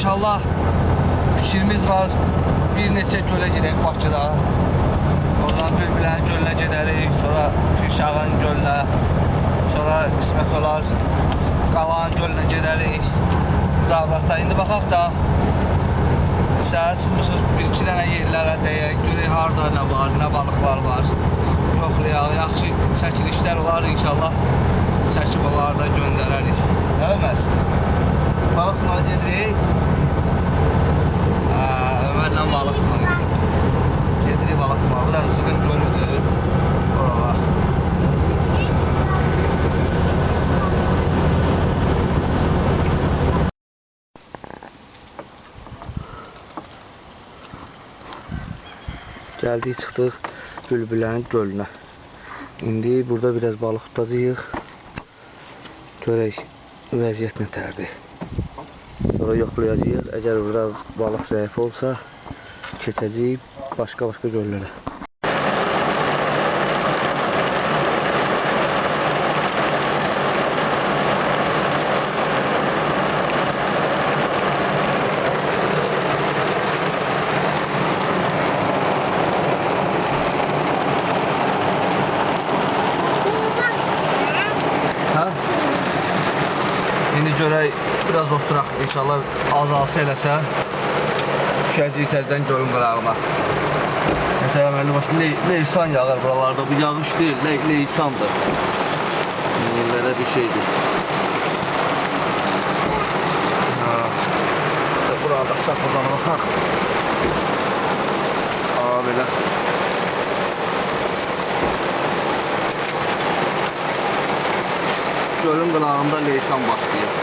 İnşallah fikrimiz var. Bir neçə gölə gedək Bakıda. Oradan Bülbülənin gölünə gedərik, sonra Pirşağın gölünə, sonra qismət olar Qalanın gölünə gedərik. Zavrata. İndi baxaq da səhər çıxmışıq bir-iki dənə yerlərə dəyək, görək harda nə var, nə balıqlar var. Yoxlayaq, yaxşı çəkilişlər olar inşallah. Çəkib onları da göndərərik. Hə Ömər? Balıq tutmağa gedirik. Hə, Ömərlə balıq tutmağa gedirik balıq tutmağa. Bu da Zığın gölüdür. Oralar. Gəldik, çıxdıq Bülbülənin gölünə. İndi burada biraz balıq tutacağıq. Görək vəziyyət nətərdir. Sonra yoxlayacağıq. Əgər burada balıq zəif olsa, keçəcəyik başqa-başqa göllərə. Görək, biraz oturaq, inşallah azalsa eləsə, düşəcəyik təzədən gölün qırağına. Məsələn, əməlli başlı leysan yağır buralarda, bu yağış deyil, leysandır. Belə bir şeydir. Burada çapırdan baxaq. Belə. Gölün qırağında leysan başlayır.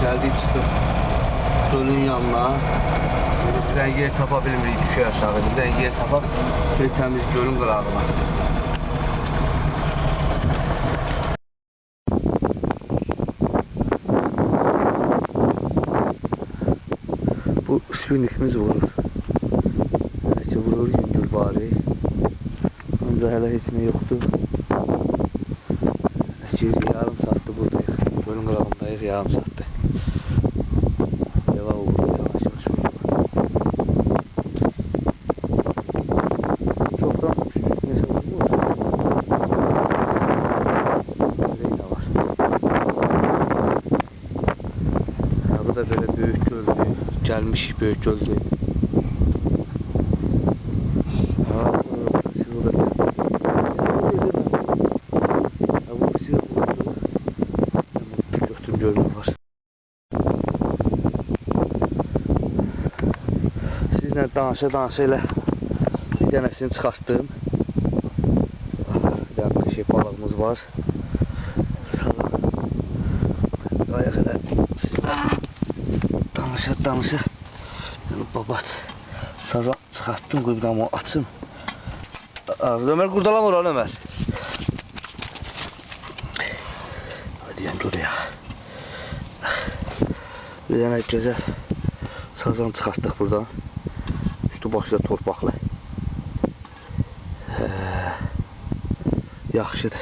Gəldik, çıxdıq gölün yanına. Bir dənə yer tapa bilmirik, düşüyor aşağı. Bir dənə yer tapaq, şöyle təmiz gölün qırağına. Bu spinningimiz vurur. Hələ ki vurur, yüngül bari. Ancaq hələ heç nə yoxdur. Hələ ki yarım saatdır buradayıq. Gölün qırağındayıq, yarım saatdır. Yavaş vurur, yavaş yavaş vurur. Çoxdan nəsə vurmur. Belə nə var. Bu da belə böyük göldür. Gəlmişik böyük göldür. Götürüm görünür var. Sizlə danışa-danışa elə bir dənəsini çıxartdım. Bir dənə qəşəng balığımız var. Qayaq elə sizlə danışa-danışa babat sazan çıxartdım, qoy bir dənə onu açım. Ömər qurdalama oranı Ömər. Hadi yan görək. Bir dənə gözəl sazan çıxartdıq buradan. Üstü başı da torpaqlı. Yaxşıdır.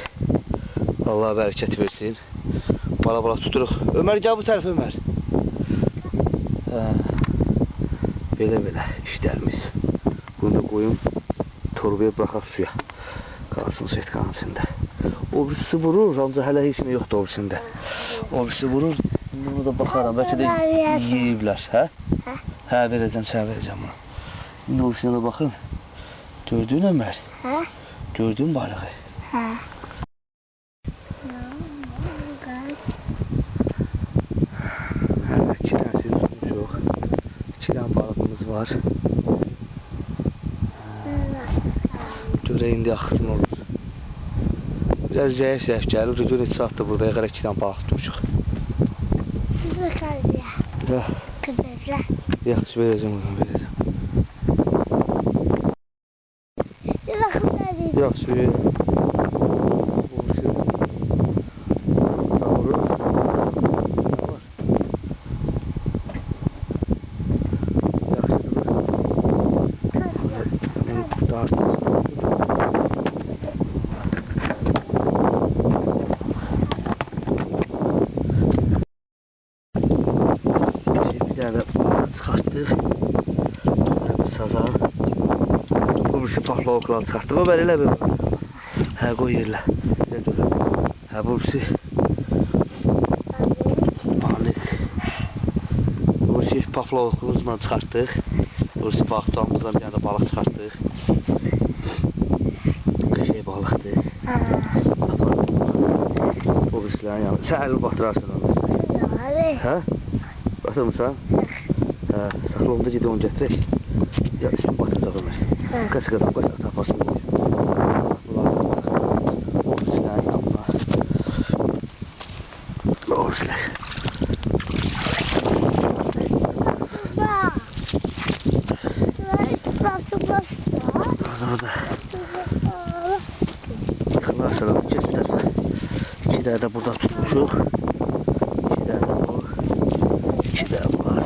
Allah bərəkət versin. Bala-bala tuturuq. Ömər gəl bu tərəfə Ömər. Belə-belə işlərimiz. Bunu da qoyum, torbaya bıraxaq suya. Qalsın setkanın içində. O birisi vurur, ancaq hələ heç nə yoxdur o birisində. O birisi vurur, bunu da baxaram, bəlkə də yeyiblər. Hə? Hə, verəcəm, sənə verəcəm bunu. İndi o birisinə də baxın. Gördün Ömər? Hə? Gördün balığı? Hə. Hələ iki dənəsini tutmuşuq. İki dənə balığımız var. Görək indi axır nə olur. Biraz zəif-zəif gəlir. Gör heç saatdır burada hələ iki dənə balıq tutmuşuq. Yaxşı, verəcəm onu, verəcəm. Yaxşı. dənə də balıq çıxartdıq. Bir sazan. Bu birisi paxlavukla çıxartdıq. Ömər elə bir. Hə, qoy yerlə. Elə dur. Hə, bu birisi balıq. Bu birisi paxlavukumuzla çıxartdıq. Bu birisi balıq tutamızdan bir dənə də balıq çıxartdıq. Qəşəng balıqdır. O birisilərin yanı. Sən əlini batırarsan onu. Hə? Batırmırsan? Hə, saxla onda gedib onu gətirək. Ya, üstünü batıracaq Ömər. Qaç qadam, qaç taparsın qoysun. Bunlar da o birisilərin yanına. O birisilər. Orada. Yıxılarsan, keç bir tərəfə. 2 dənə də burada tutmuşuq. 2 dənə də bu. 2 dənə var.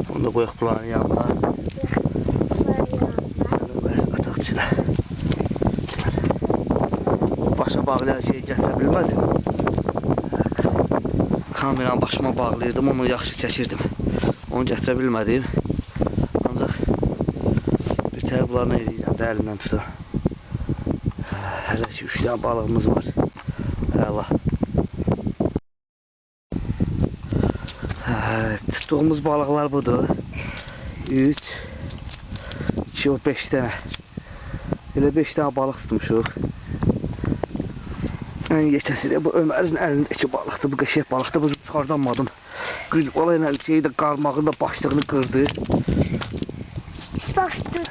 Bunu da qoyaq bunların yanına. Ataq içinə. Başa bağlayan şeyi gətirə bilmədim. Kameranı başıma bağlayırdım, onu yaxşı çəkirdim. Onu gətirə bilmədim. Ancaq bir tər bunları nə eləyirəm də əlimdən tuturam. Hələ ki 3 dənə balığımız var. Əla. Tutduğumuz balıqlar budur. 3, 2, 5 dənə. Elə 5 dənə balıq tutmuşuq. Ən yekəsi də bu Ömərin əlindəki balıqdır. Bu qəşəng balıqdır. Bu çıxardanmadım. Qıcıqla ilə şeyi də qarmağını da başlığını qırdı.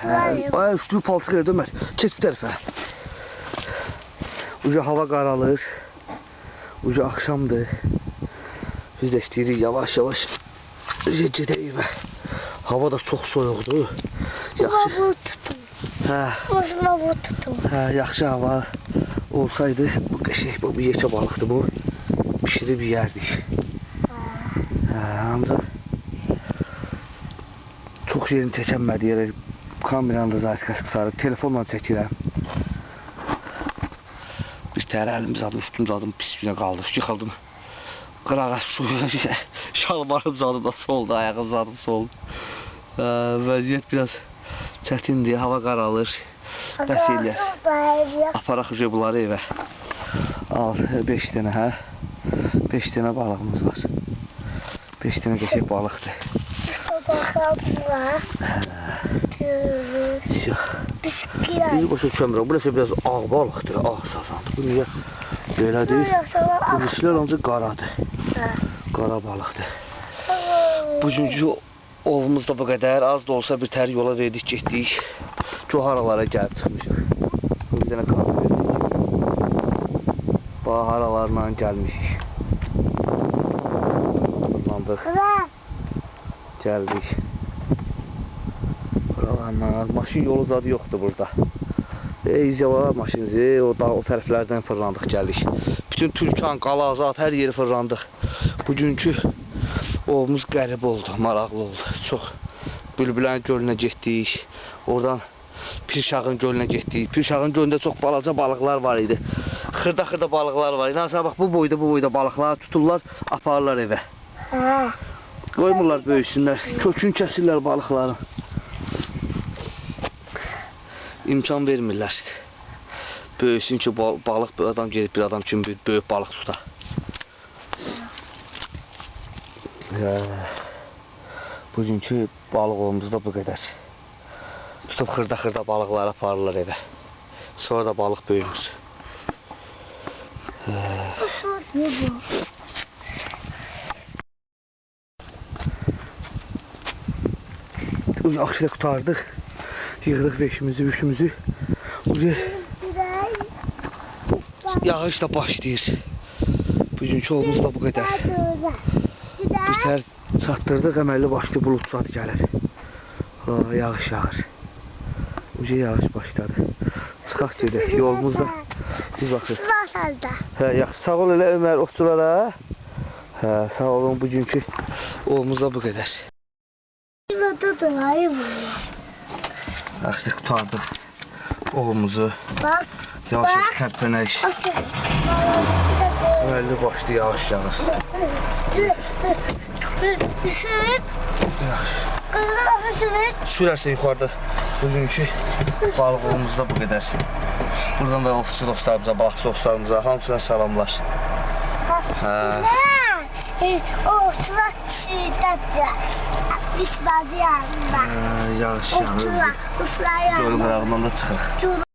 Hə, üstünü palçıq elədi Ömər. Keç bu tərəfə. Uca hava qaralır. Uca axşamdır. Biz də istəyirik yavaş yavaş gedək evə. Hava da çox soyuqdur. Yaxşı. Hə. Hə, yaxşı hava olsaydı bu qəşəng, bu yekə balıqdır bu. Pişirib yeyərdik. Hə, ancaq çox yerini çəkənmədi yerə. Kameranı da zatkası qurtarıb, telefonla çəkirəm. Bir təhər əlimi zadım, üstüm zadım, pis günə qaldıq, yıxıldım. Qırağa su, şalvarım zadım da soldu, ayağım zadım soldu. Vəziyyət biraz çətindir, hava qaralır. Bəs eləyər. Aparaq bunları evə. Al, 5 dənə, hə? 5 dənə balığımız var. 5 dənə qəşəng balıqdır. Biz başa düşəmirəm. Bu nəsə biraz ağ balıqdır, ağ sazandır. Bu niyə belədir? Bu birisilər ancaq qaradır. Qara balıqdır. Bugünkü ovumuz da bu qədər. Az da olsa bir tər yola verdik, getdik. Çox haralara gəlib çıxmışıq. Bu bir dənə qapı verdik. Bax, haralarla gəlmişik. Fırlandıq. Gəldik. Buralarla. Maşın yolu zadı yoxdur burada. İzə var maşın izi. O, o tərəflərdən fırlandıq, gəldik. Bütün Türkan, Qalazat, hər yeri fırlandıq. Bugünkü ovumuz qəribə oldu, maraqlı oldu. Çox Bülbülən gölünə getdik. Oradan Pirşağın gölünə getdik. Pirşağın gölündə çox balaca balıqlar var idi. Xırda-xırda balıqlar var idi. Sən bax, bu boyda, bu boyda balıqlar tuturlar, aparırlar evə. Qoymurlar böyüsünlər. Kökünü kəsirlər balıqların. İmkan vermirlər. Böyüsün ki, balıq, adam gedib bir adam kimi bir böyük balıq tutar. Bugünkü balıq ovumuz da bu qədər. Tutub xırda-xırda balıqları aparırlar evə. Sonra da balıq böyümür. Yaxşı da qurtardıq. Yığdıq beşimizi, üçümüzü. Yağış da başlayır. Bugünkü ovumuz da bu qədər. Bir tər çatdırdıq, əməlli başlı buludlar gəlir. Yağış yağır. Uca yağış başladı. Çıxaq gedək. Yolumuzda biz baxırıq. Hə, yaxşı, sağ ol elə Ömər ovçulara. Hə, sağ olun, bugünkü ovumuz da bu qədər. Yaxşı, qurtardıq ovumuzu. Yavaş yavaş tərpənək. Əməlli başlı yağış yağır. Yaxşı. Qızıl sürür. Sürərsə yuxarıda. Bugünkü balığımız da bu qədər. Buradan da ofisi dostlarımıza, balıqçı dostlarımıza hamısına salamlar. Hə. Nə? Otlar sürüdədir. Düşmədi yanında. Yaxşı, yaxşı. Otlar, otlar Gölün yanında. qırağından da çıxırıq.